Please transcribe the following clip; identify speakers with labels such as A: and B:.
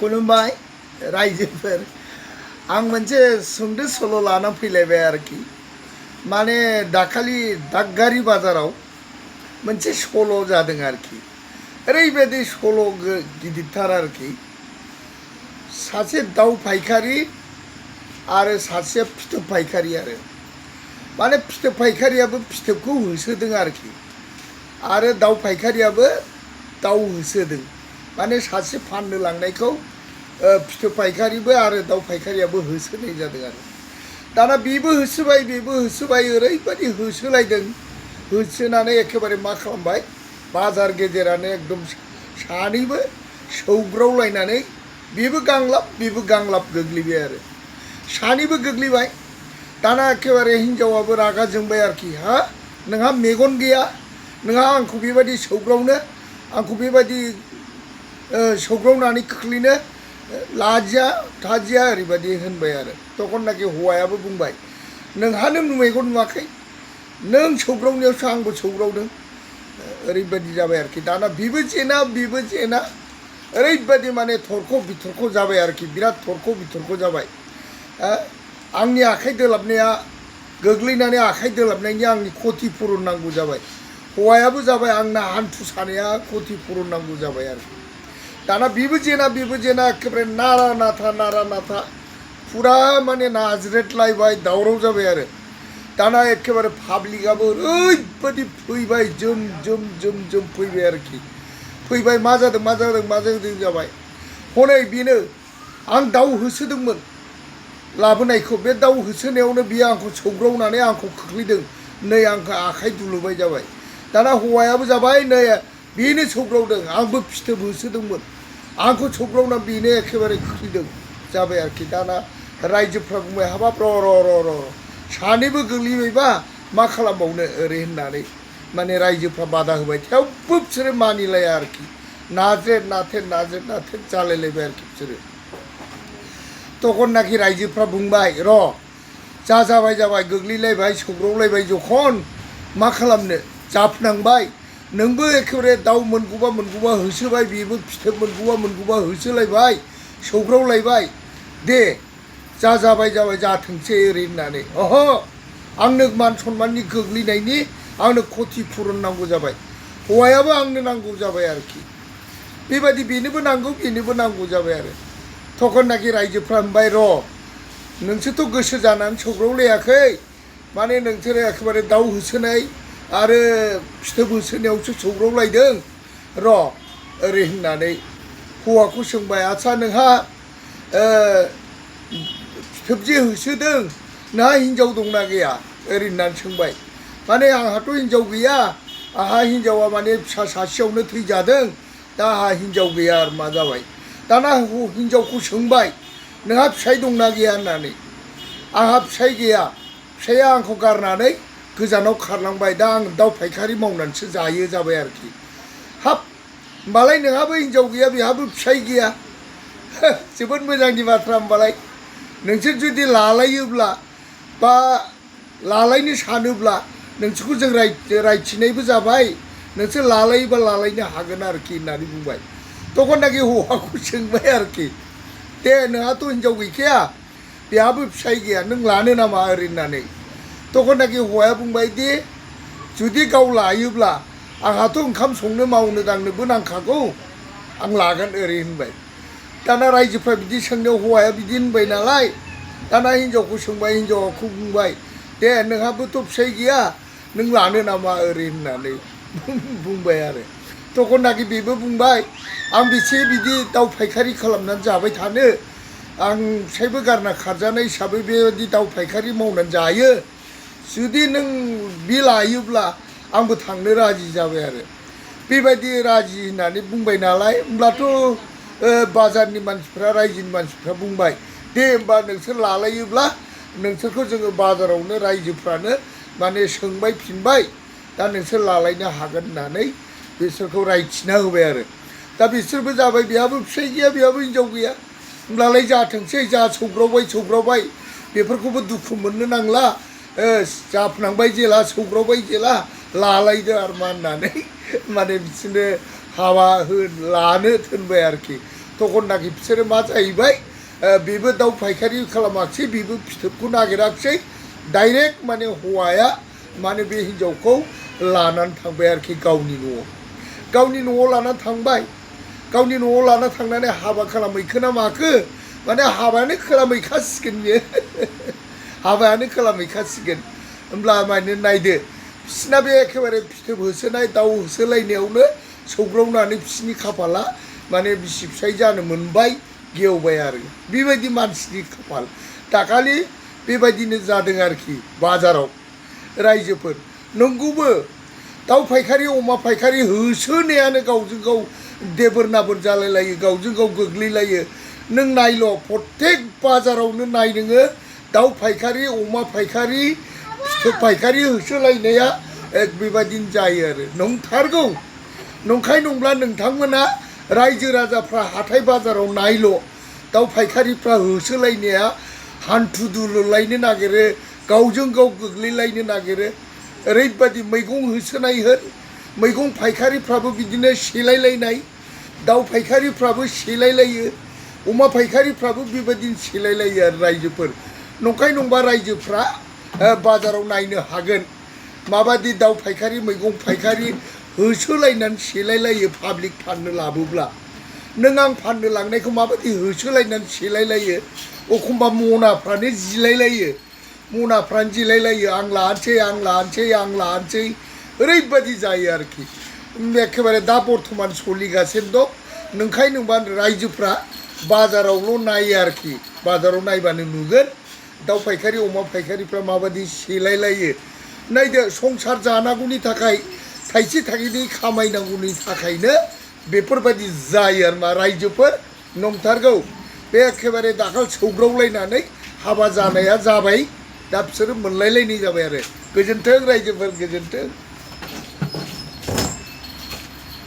A: खुलुमबाय रायजोफोर आं मोनसे सुंद' सल' लाना फैलायबाय आरोखि माने दाखालि दागगारि बाजाराव मोनसे सल' जादों आरोखि ओरैबायदि सल' गिदिरथार आरोखि सासे दाउ फायखारि आरो सासे फिथोब फायखारि आरो माने फिथोब फायखारियाबो फिथोबखौ होसोदों आरोखि आरो दाउ फायखारियाबो दाउ होसोदों माने सासे फाननो लांनायखौ फिथोब फायखारिबो आरो दाउ फायखारियाबो होसोनाय जादों आरो दाना बेबो होसोबाय ओरैबायदि होसोलायदों होसोनानै एखेबारे मा खालामबाय बाजार गेजेरानो एकदम सानैबो सौग्रावलायनानै बेबो गांलाब गोग्लैबाय आरो सानैबो गोग्लैबाय दाना एखेबारे हिन्जावाबो रागा जोंबाय आरोखि हा नोंहा मेगन गैया नोंहा आंखौ बेबायदि सौग्रावनो आंखौ बेबायदि सौग्रावनानै खोख्लैनो लाजिया थाजिया ओरैबायदि होनबाय आरो तखननाखि हौवायाबो बुंबाय नोंहानो मेगन नुवाखै नों सौग्रावनायावसो आंबो सौग्रावदों ओरैबायदि जाबाय आरोखि दाना बेबो जेना ओरैबायदि माने थरख' बिथरख' जाबाय आरोखि बिराद थरख' बिथरख' जाबाय आंनि आखाइ दोलाबनाया गोग्लैनानै आखाइ दोलाबनायनि आंनि खथि पुरन नांगौ जाबाय हौवायाबो जाबाय आंना हान्थु सानाया खथि पुरन नांगौ जाबाय आरो दाना बेबो जेना एखेबारे नारा नाथा फुरा माने नाज्रेदलायबाय दावराव जाबाय आरो दाना एखेबारे पाब्लिकआबो ओरैबायदि फैबाय जोम फैबाय आरोखि फैबाय मा जादों जाबाय हनै बेनो आं दाउ होसोदोंमोन लाबोनायखौ बे दाउ होसोनायावनो बियो आंखौ सौग्रावनानै आंखौ खोख्लैदों नै आंखौ आखाइ दुलुबाय जाबाय दाना हौवायाबो जाबाय नै बेनो सौग्रावदों आंबो फिथोब होसोदोंमोन आंखौ सौग्रावना बेनो एखेबारे खोख्लैदों जाबाय आरोखि दाना रायजोफ्रा बुंबाय हाबाब र' सानैबो गोग्लैबायबा मा खालामबावनो ओरै होननानै माने रायजोफ्रा बादा होबाय थेवबो बिसोरो मानिलाया आरोखि नाज्रेद नाथेर जालायलायबाय आरोखि बिसोरो तखननाखि रायजोफ्रा बुंबाय र' जाबाय गोग्लैलायबाय सौग्रावलायबाय जखन मा खालामनो जाफनांबाय नोंबो एखेबारे दाउ मोनगौबा होसोबाय बेबो फिथोब मोनगौबा होसोलायबाय सौग्रावलायबाय दे जाबाय जाथोंसै ओरै होननानै आंनो मान सन्माननि गोग्लैनायनि आंनो खथि पुरन नांगौ जाबाय हौवायाबो आंनो नांगौ जाबाय आरोखि बेबायदि बेनोबो नांगौ जाबाय आरो तखननाखि रायजोफ्रा होनबाय र' नोंसोरथ' गोसो जानानै सौग्रावलायाखै माने नोंसोरो एखेबारे दाउ होसोनाय आरो फिथोब होसोनायावसो सौग्रावलायदों र' ओरै होननानै हौवाखौ सोंबाय आच्छा नोंहा फिथोब जे होसोदों नोंहा हिन्जाव दंना गैया ओरै होननानै सोंबाय माने आंहाथ' हिन्जाव गैया आंहा हिन्जावा माने फिसा सासेयावनो थैजादों दा आंहा हिन्जाव गैया आरो मा जाबाय दाना हिन्जावखौ सोंबाय नोंहा फिसाय दंना गैया होननानै आंहा फिसाय गैया फिसाया आंखौ गारनानै गोजानाव खारलांबाय दा आं दाउ फायखारि मावनानैसो जायो जाबाय आरोखि हाब होमबालाय नोंहाबो हिन्जाव गैया बेहाबो फिसाय गैया जोबोद मोजांनि बाथ्रा होमबालाय नोंसोर जुदि लालायोब्ला बा लालायनो सानोब्ला नोंसोरखौ जों रायथिनायबो जाबाय नोंसोर लालायोबा लालायनो हागोन आरोखि होननानै बुंबाय तखननाखि हौवाखौ सोंबाय आरोखि दे नोंहाथ' हिन्जाव गैखाया बेहाबो फिसाय गैया नों लानो नामा ओरै होननानै तखननाखि हौवाया बुंबाय दे जुदि गाव लायोब्ला आंहाथ' ओंखाम संनो मावनो दांनोबो नांखागौ आं लागोन ओरै होनबाय दाना रायजोफ्रा बिदि सोंनायाव हौवाया बिदि होनबाय नालाय दाना हिन्जावखौ सोंबाय हिन्जावखौ बुंबाय दे नोंहाबोथ' फिसाय गैया नों लानो नामा ओरै होननानै बुंबाय आरो तखननाखि बेबो बुंबाय आं बेसे बिदि दाउ फायखारि खालामनानै जाबाय थानो आं फिसायबो गारना खारजानाय हिसाबै बेबायदि दाउ फायखारि मावनानै जायो जुदि नों बे लायोब्ला आंबो थांनो राजि जाबाय आरो बेबायदि राजि होननानै बुंबाय नालाय होमब्लाथ' बाजारनि मानसिफ्रा रायजोनि मानसिफ्रा बुंबाय दे होमबा नोंसोर लालायोब्ला नोंसोरखौ जोङो बाजारावनो रायजोफ्रानो माने सोंबाय फिनबाय दा नोंसोर लालायनो हागोन होननानै बिसोरखौ रायथिना होबाय आरो दा बिसोरबो जाबाय बेहाबो फिसाय गैया बेहाबो हिन्जाव गैया होमब्लालाय जाथोंसै जा सौग्रावबाय बेफोरखौबो दुखु मोननो नांला जाफनांबाय जेला सौग्रावबाय जेला लालायदो आरो मा होननानै माने बिसोरनो हाबा लानो थोनबाय आरोखि तखननाखि बिसोरो मा जाहैबाय बेबो दाउ फायखारि खालामाखिसै बेबो फिथोबखौ नागिराखिसै डाइरेक्ट माने हौवाया माने बे हिन्जावखौ लानानै थांबाय आरोखि गावनि न'आव लानानै थांबाय गावनि न'आव लाना थांनानै हाबा खालामहैखो ना माखो माने हाबायानो खालामहैखासिगोन बियो हाबायानो खालामहैखासिगोन होमब्ला माने नायदो बिसिना बे एखेबारे फिथोब होसोनाय दाउ होसोलायनायावनो सौग्रावनानै बिसिनि खाफाला माने बिसि फिसाय जानो मोनबाय गेवबाय आरो बेबायदि मानसिनि खाफाल दाखालि बेबायदिनो जादों आरोखि बाजाराव रायजोफोर नंगौबो दाउ फायखारि अमा फायखारि होसोनायानो गावजों गाव देबोर नाबोर जालायलायो गावजों गाव गोग्लैलायो नों नायल' प्रत्येक बाजारावनो नाय नोङो दाउ फायखारि अमा फायखारि फिथोब फायखारि होसोलायनाया बेबायदिनो जायो आरो नंथारगौ नंखाय नंब्ला नोंथांमोना रायजो राजाफ्रा हाथाय बाजाराव नायल' दाउ फायखारिफ्रा होसोलायनाया हान्थु दुलुलायनो नागिरो गावजों गाव गोग्लैलायनो नागिरो ओरैबायदि मैगं होसोनाय होन मैगं फायखारिफ्राबो बिदिनो सेलायलायनाय दाउ फायखारिफ्राबो सेलायलायो अमा फायखारिफ्राबो बेबायदिनो सेलायलायो आरो रायजोफोर नंखाय नंबा रायजोफ्रा बाजाराव नायनो हागोन माबादि दाउ फायखारि मैगं फायखारि होसोलायनानै सेलायलायो पाब्लिक फाननो लाबोब्ला नों आं फाननो लांनायखौ माबादि होसोलायनानै सेलायलायो एखमबा मनाफ्रानो जिलायलायो मनाफ्रानो जिलायलायो आं लानोसै ओरैबायदि जायो आरोखि एखेबारे दा बर्थमान सोलिगासिनो दं नंखाय नंबा रायजोफ्रा बाजारावल' नायो आरोखि बाजाराव नायबानो नुगोन दाउ फायखारि अमा फायखारिफ्रा माबादि सेलायलायो नायदो संसार जानांगौनि थाखाय थाइसे थाइनै खामायनांगौनि थाखायनो बेफोरबायदि जायो आरो मा रायजोफोर नंथारगौ बे एखेबारे दाखाल सौग्रावलायनानै हाबा जानाया जाबाय दा बिसोरो मोनलायलायनाय जाबाय आरो गोजोन्थों रायजोफोर गोजोन्थों